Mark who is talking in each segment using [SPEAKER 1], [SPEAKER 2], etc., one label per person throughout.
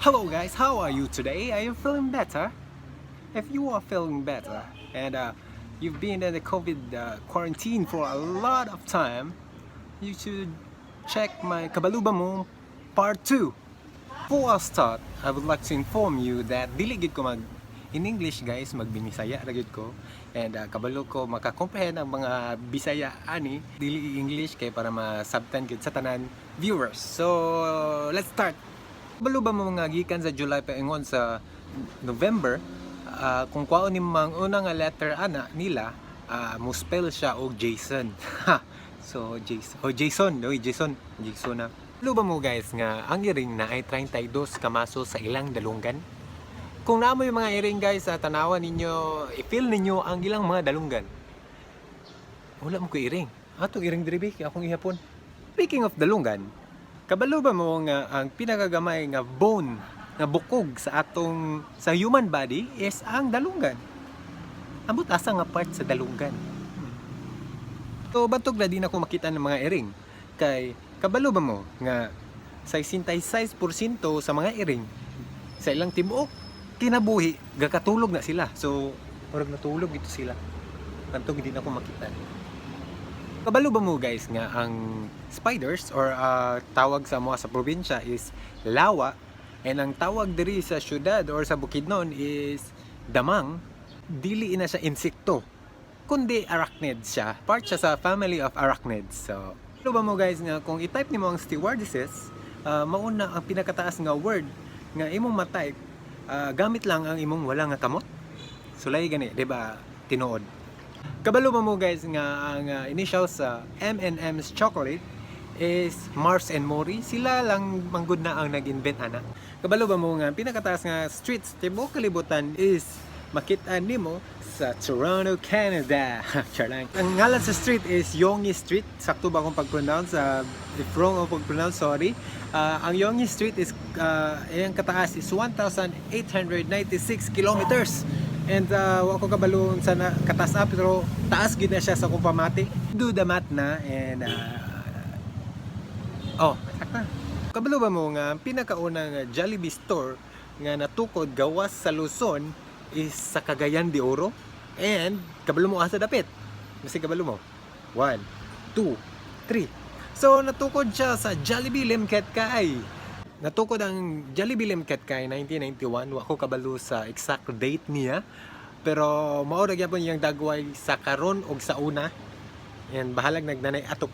[SPEAKER 1] Hello guys, how are you today? Are you feeling better? If you are feeling better and you've been in the COVID quarantine for a lot of time, you should check my Kabalo Ba Mo Part 2. Before I start, I would like to inform you that dili gid ko mag in English, guys, magbinisaya ra gid ko and kabalo ko makakomprehend ang mga Bisaya ani, dili English kay para masabtan gid sa tanan viewers. So, let's start. Kabalo ba mo mga gikan sa July paingon sa November, kung kwaon ni mang una nga letter ana nila, mo spell siya og Jason. So Jason, oh Jason, oy Jason, Jason na. Kabalo ba mo, guys, nga ang iring naay 32 ka muscle sa ilang dalunggan? Kung naa moy mga iring, guys, sa tanawan ninyo, i-feel ninyo ang ilang mga dalunggan. Wala mo ko iring. Atong iring diri kay akong ihapon. Speaking of dalunggan, kabalo ba mo nga ang pinakagamay nga bone nga bukog sa atong sa human body is ang dalunggan? Ambot asa nga part sa dalunggan. So bantog na di na ko makita ng mga iring. Kay kabalo ba mo nga 66% sa mga iring sa ilang tibuok kinabuhi gakatulog na sila. So murag natulog ito sila. Bantog hindi na ko makita. Kabalo ba mo, guys, nga ang spiders or tawag sa mga sa probinsya is lawa and ang tawag diri sa syudad or sa Bukidnon is damang, dili ina siya insekto kundi arachnids siya. Part siya sa family of arachnids. So, kabalo ba mo, guys, nga kung i-type nimo ang stewardesses, mauna ang pinakataas nga word nga imong ma-type gamit lang ang imong wala nga kamot. Sulay gani, di ba? Tinuod. Kabalo ba mo, guys, nga ang initials sa M&M's chocolate is Mars and Maury? Sila lang manggod na ang nag-invent ana. Kabalo ba mo nga ang pinakataas nga streets tibuok kalibutan is makita nimo sa Toronto, Canada? Char lang. Ang ngalan sa street is Yonge Street. Sakto ba akong pag-pronounce? If wrong ako pag-pronounce, sorry. Ang Yonge Street is ang kataas is 1,896 kilometers. And wa ko kabalo sa na, kataas up, pero taas gid na siya sa akong pamati. Do the math na and oh, sakta. Kabalo ba mo nga ang pinakaunang Jollibee store nga natukod gawas sa Luzon is sa Cagayan de Oro? And kabalo mo asa dapit? Basta kabalo mo. One, two, three. So natukod siya sa Jollibee Limketkai. Natukod ang Jollibee Limketkai 1991. Wa ko kabalo sa exact date niya. Pero mao ra gyapon iyang dagway sa karon og sa una. And bahalag nagnanay atop.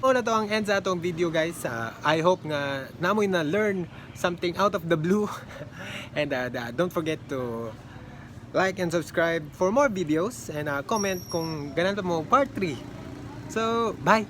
[SPEAKER 1] So na to ang end sa atong video, guys. I hope nga naa moy na learn something out of the blue. And don't forget to like and subscribe for more videos and comment kung ganahan mo part 3. So, bye!